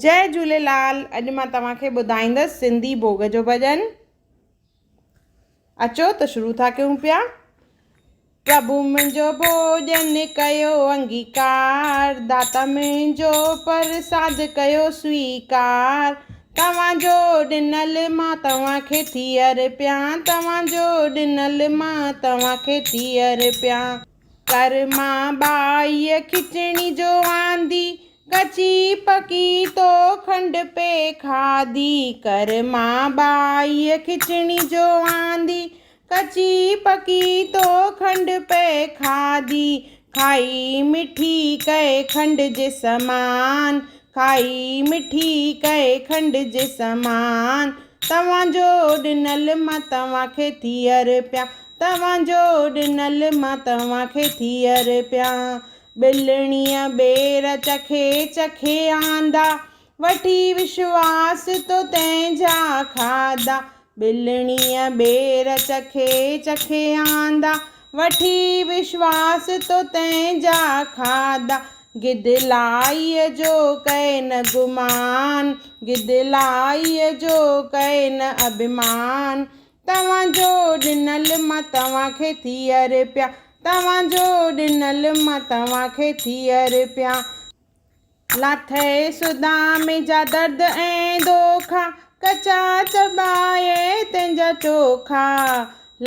جئي جهوليلال اڄ مان توهان کي ٻڌائيندس سنڌي ڀوڳ جو ڀڄن اچو ته شروع ٿا ڪيون پيا. پرڀو منهنجو ڀوڄن ڪيو انگيڪار داتا منهنجو پرساد ڪيو سويڪار توهان جو ڏنل مان توهان کي ٿي ارپيان توهان جو ڏنل مان توهان کي ٿي ارپيان. ڪر مان ٻائيء کچڻي جو آندي، ڪچي پڪي تو کنڊ پي کاڌي. ڪر مان ٻائيء کچڻي جو آندي، ڪچي پڪي تو کنڊ پي کاڌي. کائي مٺي ڪئي کنڊ جي سمان، کائي مٺي ڪئي کنڊ جي سمان. توهان جو ڏنل مان توهان کي ٿي ارپيان. توهان جو ڏنل مان توهان کي ٿي ارپيان. ٻلڻيء ٻير چکي چکي آندا، وٺي وشواس تو تنهن جا کاڌا. ٻلڻيء ٻير چکي چکي آندا، وٺي وشواس تو تنهن جا کاڌا. گدلائيء جو ڪئي نه گمان، گدلائيء جو ڪئي نه اڀمان. توهان جو ڏنل مان توهان کي ٿي ارپيان توهان جو ڏنل مان توهان کي ٿي ارپيان. لاٿئي سدامي جا درد ۽ دوکا ڪچا چٻائي تنهنجا چوکا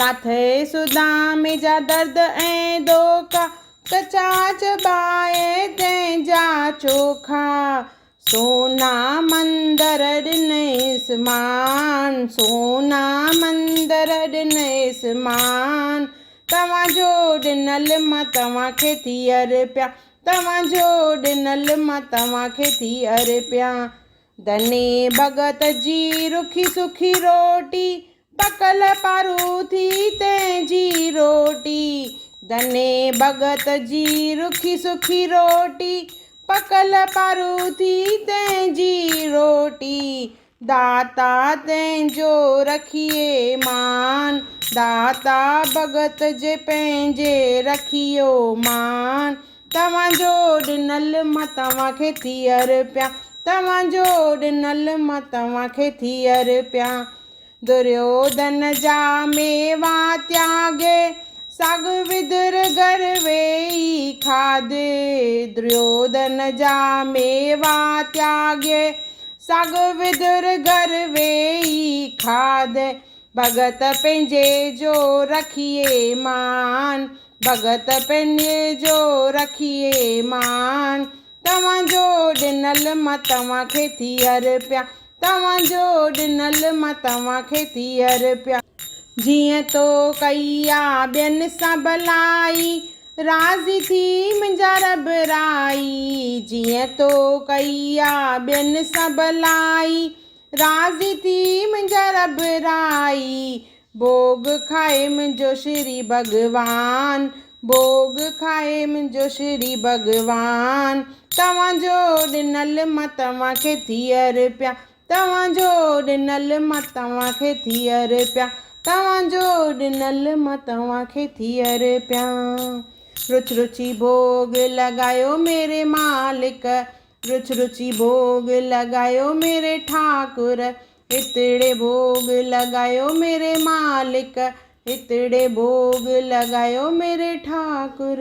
لاٿئي سدامي جا درد ۽ دوکا ڪچا چٻائي تنهنجا چوکا سونا مندر ڏنئيس مان، سونا مندر ڏنئيس مان، توهان جو ڏنل مان توهان کي ٿي ارپيان، توهان جو ڏنل مان توهان کي ٿي ارپيان. ڌني ڀڳت جي رکي سکي روٽي، پڪل پاروٿي تنهن جي روٽي، ڌني ڀڳت جي رکي سکي روٽي، پڪل پاروٿي تنهن جي روٽي، داتا تنهن جو رکيئي مان، داتا ڀڳت جي پنهنجي رکيو مان، توهان جو ڏنل مان توهان کي ٿي ارپيان، توهان جو ڏنل مان توهان کي ٿي ارپيان. دريوڌن جا ميوا تياڳي، ساڳ ودر گهر ويئي کاڌي. دريوڌن جا ميوا تياڳي، ساڳ ودر گهر ويئي کاڌي. ڀڳت پنهنجي جو رکيئي مان، ڀڳت پنهنجي جو رکيئي مان. توهان جو ڏنل مان توهان کي ٿي ارپيان، توهان جو ڏنل مان توهان کي ٿي ارپيان. جيئن تو ڪئي آ ٻين سان ڀلائي، راضي ٿي منهنجا رب رائي. جيئن تو ڪئي آ ٻين سان ڀلائي، راضي ٿي منهنجا رب رائي، ڀوڳ کائي منهنجو شري ڀڳوان، ڀوڳ کائي منهنجو شري ڀڳوان. توهان جو ڏنل مان توهان کي ٿي ارپيان، توهان جو ڏنل مان توهان کي ٿي ارپيان، توهان جو ڏنل مان توهان کي ٿي ارپيان. رچ رچي ڀوڳ لڳايو ميري مالڪ، رچ رچي ڀوڳ لڳايو ميري ٺاڪر، هتڙي ڀوڳ لڳايو ميري مالڪ، هتڙي ڀوڳ لڳايو ميري ٺاڪر.